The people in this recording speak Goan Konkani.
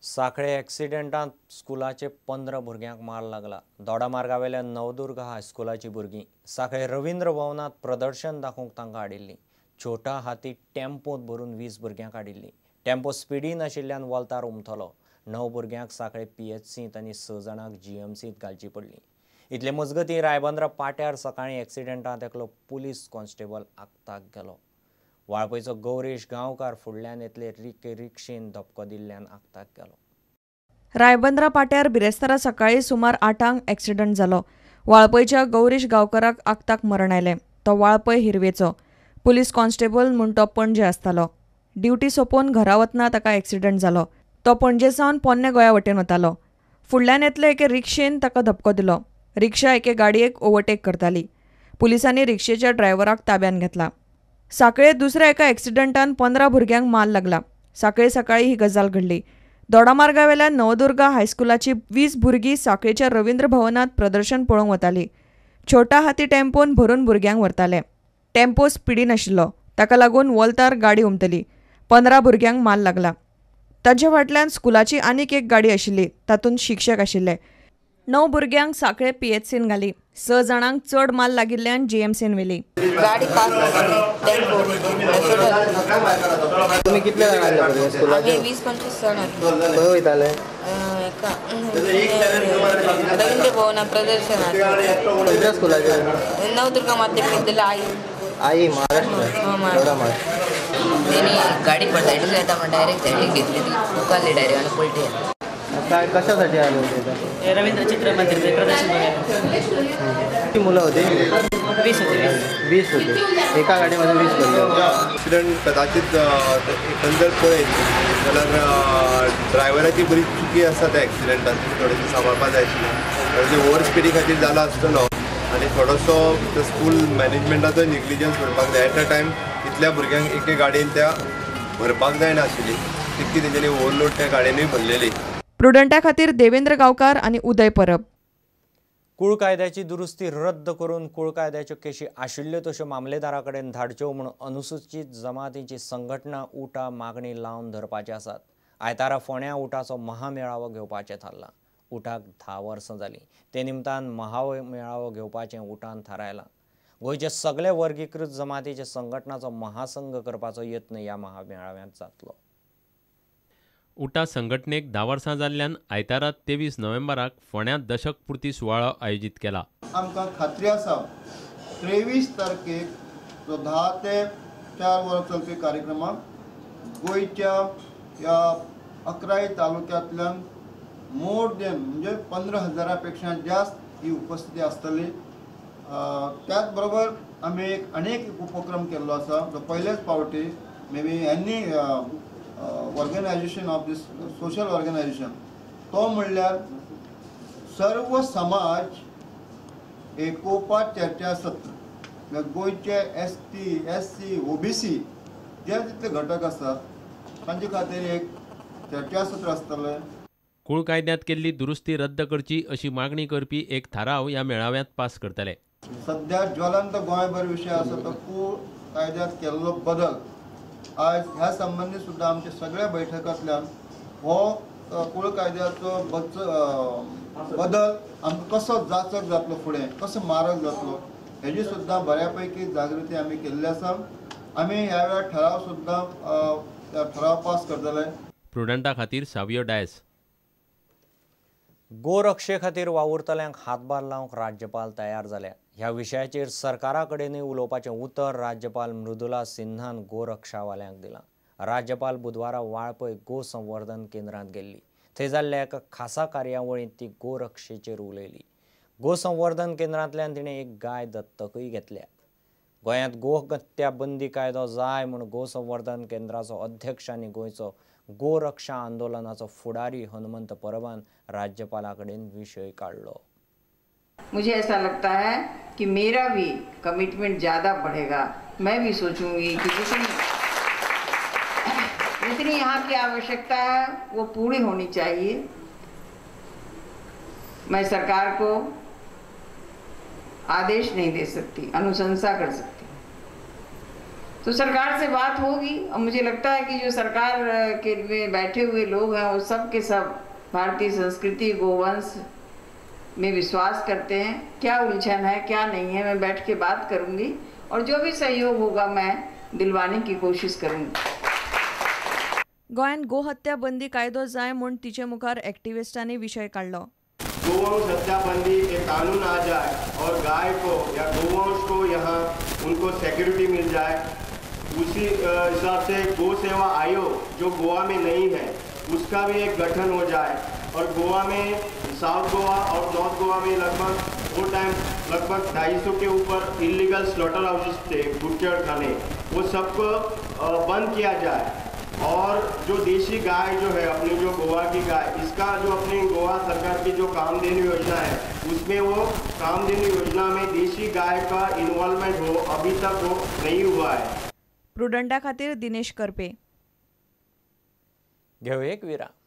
सांखळे एक्सिडेंटांत स्कुलाचे 15 भुरग्यांक मार लागला. दोडामार्गावेल्या नवदुर्गा हायस्कुलाची भुरगीं सांखळे रवींद्र भवनांत प्रदर्शन दाखोवंक तांकां हाडिल्लीं. छोटा हाती टेम्पोंत भरून 20 भुरग्यांक हाडिल्लीं. टेम्पो स्पिडीन आशिल्ल्यान वोल्तार उमथलो. 9 भुरग्यांक सांखळे पीएचसींत आनी 6 जाणांक जीएमसींत घालची पडली. इतले मजगतीं रायबंद्रा पाट्यार सकाळीं एक्सिडेंटांत एकलो पुलीस कॉन्स्टेबल आक्ताक गेलो. वाळपयचो गौरेश गांवकार फुडल्यान येतले रिक्षेन धपको दिल्ल्यान आक्ताक गेलो. रायबंद्रा पाट्यार बिरेस्तारा सकाळीं सुमार 8 एक्सिडंट जालो. वाळपयच्या गौरीश गांवकाराक आक्ताक मरण आयलें. तो वाळपय हिरवेचो पुलीस कॉन्स्टेबल म्हूण तो पणजे आसतालो. ड्युटी सोंपोवन घरा वतना ताका एक्सिडंट जालो. तो पणजे सावन पोन्ने गोंया वटेन वतालो. फुडल्यान येतले एके रिक्षेन ताका धपको दिलो. रिक्षा एके गाडयेक ओवरटेक करताली. पुलिसांनी रिक्षेच्या ड्रायव्हराक ताब्यान घेतला. सांखळे दुसऱ्या एका एक्सिडंटान 15 भुरग्यांक मार लागला. सांखळे सकाळी ही गजाल घडली. दोडामार्गावेल्या नवदुर्गा हायस्कुलाची 20 भुरगीं सांखळेच्या रवींद्र भवनांत प्रदर्शन पळोवंक वताली. छोटा हाती टेम्पोन भरून भुरग्यांक व्हरताले. टेम्पो स्पिडीन आशिल्लो, ताका लागून वोल्तार गाडी उमतली. 15 भुरग्यांक मार लागला. ताच्या फाटल्यान स्कुलाची आनीक एक गाडी आशिल्ली, तातूंत शिक्षक आशिल्ले. 9 भुरग्यांक सांखळे पीएचसीन घाली. 6 जाणांक चड माल लागिल्ल्यान जीएमसीन व्हेली. गाडी पास टेम्पो. तुम्ही कितले जाण आयले स्कुलाचे? 20-25 जाण. खंय वयताले? रवींद्र भवना प्रदर्शनात. खंयच्या स्कुलाचे? नवदुर्गा माध्यमिक विद्यालय आई. आई महाराष्ट्र. तेणी गाडी पण सायडीन येता म्हण डायरेक्ट सायडीक घेतली, ती उखाल्ली डायरेक्ट आनी पलटी आली. काय कशासाठी आले होते? रवींद्र चित्र मंदिर प्रदर्शन बघायला. किती मुलं होती? 20 होते. 20 होते एका गाडीमध्ये 20 होते. एक्सिडंट कदाचित एकंदर पळयत जाल्यार ड्रायव्हराची बरी चुकी आसा त्या एक्सिडंटान, थोडेशें सांबाळपा जाय आशिल्लें. म्हणजे ओवर स्पिडी खातीर जाला आसतलो आनी थोडोसो स्कूल मॅनेजमेंटाचो नेग्लिजन्स म्हणपाक जाय. एट अ टायम इतल्या भुरग्यांक एके गाडयेन त्या भरपाक जायनाशिल्ली, तितकी तेंच्यांनी ओवरलोड त्या गाडयेनूय भरलेली. प्रुडंटा खातीर देवेंद्र गांवकार आनी उदय परब. कुळ कायद्याची दुरुस्ती रद्द करून कुळ कायद्याच्यो केशी आशिल्ल्यो तश्यो मामलेदारा कडेन धाडच्यो म्हूण अनुसूचित जमातींची संघटना उटा मागणी लावन धरपाचे आसात. आयतारा फोंड्या उटाचो महामेळावो घेवपाचें थारलां. उटाक 10 वर्सां जालीं. ते निमतान महामेळावो घेवपाचें उटान थारायलां. गोंयचे सगळे वर्गीकृत जमातीचे संघटनाचो महासंघ करपाचो यत्न ह्या महामेळाव्यांत जातलो. उटा संघटनेक 10 वर्सां जाल्ल्यान आयतारा 23 नोव्हेंबराक फोंड्यांत दशक पुर्ती सुवाळो आयोजीत केला. आमकां खात्री आसा 23 तारखेक जो 10 ते 4 वरां चलपी कार्यक्रमाक गोंयच्या ह्या 11 तालुक्यांतल्यान मोर देन म्हणजे 15,000 पेक्षा जास्त ही उपस्थिती आसतली. त्याच बरोबर आमी एक अनेक उपक्रम केल्लो आसा जो पयलेच फावटी may be any organisation of this social organisation, तो म्हणल्यार सर्व समाज एकोपा चर्चा सत्र. गोंयचे ST SC OBC जे जितले घटक आसात तांचे खातीर एक चर्चासत्र आसतलें. कुळ कायद्यांत केल्ली दुरुस्ती रद्द करची अशी मागणी करपी एक थाराव ह्या मेळाव्यांत पास करतले. सध्या ज्वलंत गोंयभर विशय आसा तो कुळ कायद्यांत केल्लो बदल. आज ह्या संबंदी सुद्दां आमच्या सगळ्या बैठकांतल्यान हो कुळ कायद्याचो बदल आमकां कसो जाचक जातलो, फुडें कसो मारक जातलो हेजी सुद्दां बऱ्या पैकी जागृती आमी केल्ली आसा. आमी ह्या वेळार ठराव सुद्दां ठराव पास करतले. प्रुडंटा खातीर सावियो डायस. गोरक्षे खातीर वावुरतल्यांक हातभार लावंक राज्यपाल तयार जाल्या. ह्या विशयाचेर सरकारा कडेनूय उलोवपाचें उतर राज्यपाल मृदुला सिन्हान गोरक्षावाल्यांक दिलां. राज्यपाल बुधवारा वाळपय गो संवर्धन केंद्रांत गेल्ली. थंय जाल्ल्या एका खासा कार्यावळींत ती गोरक्षेचेर उलयली. गो संवर्धन केंद्रांतल्यान तिणें एक गाय दत्तकूय घेतल्या. गोंयांत गोहत्या बंदी कायदो जाय म्हूण गो संवर्धन केंद्राचो अध्यक्ष आनी गोंयचो गोरक्षा आंदोलनाचो फुडारी हनुमंत परबान राज्यपाला कडेन विशय काडलो. मुझे ऐसा लगता है कि मेरा भी कमिटमेंट ज़्यादा बढ़ेगा. मैं भी सोचूंगी कि जितनी जितनी यहाँ की आवश्यकता है वो पूरी होनी चाहिए. मैं सरकार को आदेश नहीं दे सकती, अनुशंसा कर सकती। तो सरकार से बात होगी और मुझे लगता है कि जो सरकार के में बैठे हुए लोग हैं वो सब के सब भारतीय संस्कृति, गोवंश में विश्वास करते हैं। क्या उलझन है क्या नहीं है, मैं बैठ के बात करूंगी और जो भी सहयोग होगा मैं दिलवाने की कोशिश करूंगी। गोंयांत गोहत्या बंदी कायदो जाय म्हूण तिचे मुखार एक्टिविस्टांनी विशय काडलो। गोवंश हत्या बंदी एक कानून आ जाए और गाय को या गोवंश को यहाँ उनको सिक्योरिटी मिल जाए, उसी हिसाब से गो सेवा आयोग जो गोवा में नहीं है उसका भी एक गठन हो जाए। और गोवा में साउथ गोवा और नॉर्थ गोवा में लगभग वो टाइम लगभग 250 के ऊपर इलीगल स्लॉटर हाउसेस थे, बुचर खाने, वो सबको बंद किया जाए। और जो देशी गाय जो है अपनी, जो गोवा की गाय, इसका जो अपनी गोवा सरकार की जो कामधेनु योजना है उसमें वो कामधेनु योजना में देशी गाय का इन्वॉल्वमेंट हो, अभी तक वो नहीं हुआ है। प्रुडंटा खातीर दिनेश करपे। घेऊ एक विराम।